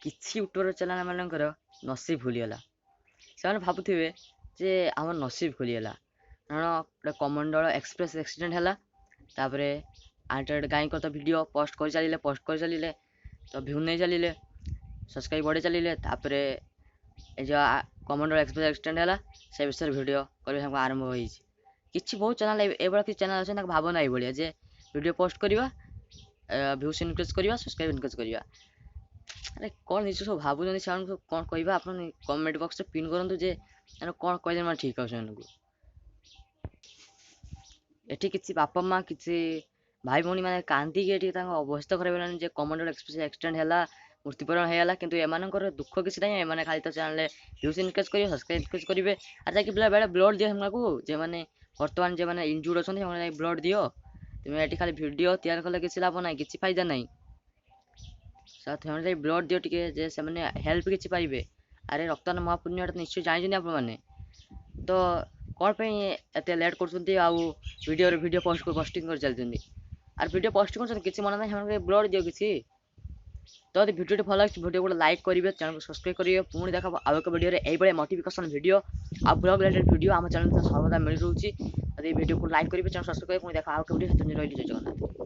କିଛି ୟୁଟ୍ୟୁବର ଚ୍ୟାନେଲ୍ ମାନଙ୍କର ନସିବ ଖୋଲିଗଲା। ସେମାନେ ଭାବୁଥିବେ ଯେ ଆମର ନସିବ ଖୋଲିଗଲା, କାରଣ ଗୋଟେ କମଣ୍ଡଳ ଏକ୍ସପ୍ରେସ୍ ଆକ୍ସିଡେଣ୍ଟ ହେଲା, ତାପରେ ଆଣ୍ଟେଡ଼ ଗାଈଙ୍କ ତ ଭିଡ଼ିଓ ପୋଷ୍ଟ କରିଚାଲିଲେ, ପୋଷ୍ଟ କରିଚାଲିଲେ, ତ ଭ୍ୟୁ ନେଇ ଚାଲିଲେ, ସବସ୍କ୍ରାଇବ୍ ବଢ଼େଇ ଚାଲିଲେ। ତାପରେ ଏ ଯେଉଁ କମଣ୍ଡଳ ଏକ୍ସପ୍ରେସ୍ ଆକ୍ସିଡେଣ୍ଟ ହେଲା, ସେ ବିଷୟରେ ଭିଡ଼ିଓ କରିବା ତାଙ୍କୁ ଆରମ୍ଭ ହୋଇଛି। କିଛି ବହୁତ ଚ୍ୟାନେଲ୍, ଏଇଭଳିଆ କିଛି ଚ୍ୟାନେଲ୍ ଅଛନ୍ତି, ତାଙ୍କ ଭାବନା ଏଇଭଳିଆ ଯେ ଭିଡ଼ିଓ ପୋଷ୍ଟ କରିବା, ଭ୍ୟୁସ୍ ଇନକ୍ରିଜ୍ କରିବା, ସବସ୍କ୍ରାଇବ୍ ଇନକ୍ରିଜ୍ କରିବା। ଆରେ କ'ଣ ନିଜ ସବୁ ଭାବୁଛନ୍ତି? ସେମାନଙ୍କୁ କ'ଣ କହିବା? ଆପଣ କମେଣ୍ଟ ବକ୍ସରେ ପିନ୍ କରନ୍ତୁ ଯେ କ'ଣ କହିଲେ ମାନେ ଠିକ୍ ହେବ ସେମାନଙ୍କୁ। ଏଠି କିଛି ବାପା ମା, କିଛି ଭାଇ ଭଉଣୀ ମାନେ କାନ୍ଦିକି ଏଠି ତାଙ୍କ ଅବସ୍ଥା ଖରାପ ହେଲାଣି ଯେ କମଣ୍ଡଳ ଏକ୍ସପ୍ରେସ୍ ଆକ୍ସିଡେଣ୍ଟ ହେଲା, ମୃତ୍ୟୁବରଣ ହେଇଗଲା, କିନ୍ତୁ ଏମାନଙ୍କର ଦୁଃଖ କିଛି ନାହିଁ। ଏମାନେ ଖାଲି ତ ଚ୍ୟାନେଲ୍ରେ ଭ୍ୟୁଜ୍ ଇନକ୍ରିଜ୍ କରିବେ, ସବସ୍କ୍ରାଇବ୍ ଇନକ୍ରିଜ୍ କରିବେ। ଆଉ ଯାଇକି ବେଳେ ବ୍ଲଡ଼ ଦିଅ ସେମାନଙ୍କୁ, ଯେଉଁମାନେ ବର୍ତ୍ତମାନ ଯେଉଁମାନେ ଇଞ୍ଜୁର୍ଡ଼ ଅଛନ୍ତି, ସେମାନେ ଯାଇକି ବ୍ଲଡ଼ ଦିଅ। ତୁମେ ଏଠି ଖାଲି ଭିଡ଼ିଓ ତିଆରି କଲେ କିଛି ଲାଭ ନାହିଁ, କିଛି ଫାଇଦା ନାହିଁ। ସେମାନେ ଯାଇ ବ୍ଲଡ଼ ଦିଅ ଟିକେ, ଯେ ସେମାନେ ହେଲ୍ପ କିଛି ପାଇବେ। ଆରେ ରକ୍ତଦାନ ମହାପୁଣ୍ୟ, ଏଟା ନିଶ୍ଚୟ ଜାଣିଛନ୍ତି ଆପଣମାନେ। ତ କ'ଣ ପାଇଁ ଏତେ ଲେଟ୍ କରୁଛନ୍ତି ଆଉ ଭିଡ଼ିଓରେ ଭିଡ଼ିଓ ପୋଷ୍ଟ ପୋଷ୍ଟିଂ କରି ଚାଲିଛନ୍ତି? ଆର୍ ଭିଡ଼ିଓ ପୋଷ୍ଟିଂ କରୁଛନ୍ତି, କିଛି ମନେ ନାହିଁ ସେମାନଙ୍କୁ, ବ୍ଲଡ଼ ଦିଅ କିଛି। ତ ଯଦି ଭିଡ଼ିଓଟି ଭଲ ଲାଗୁଛି, ଭିଡ଼ିଓ ଗୋଟେ ଲାଇକ୍ କରିବେ, ଚ୍ୟାନେଲକୁ ସବସ୍କ୍ରାଇବ୍ କରିବେ। ପୁଣି ଦେଖା ଆଉ ଏକ ଭିଡ଼ିଓରେ। ଏଇଭଳିଆ ମୋଟିଭେସନ୍ ଭିଡ଼ିଓ ଆଉ ବ୍ଲଗ୍ ରିଲେଟେଡ୍ ଭିଡ଼ିଓ ଆମ ଚ୍ୟାନେଲ୍ ସର୍ବଦା ମିଳି ରହୁଛି। ଯଦି ଭିଡ଼ିଓକୁ ଲାଇକ୍ କରିବେ, ଚ୍ୟାନେଲ୍ ସବସ୍କ୍ରାଇବ୍ କରିବେ, ପୁଣି ଦେଖା ଆଉ ଏକ ଭିଡ଼ିଓ। ସେଥିପାଇଁ ରହିଲି, ଜୟ ଜଗନ୍ନାଥ।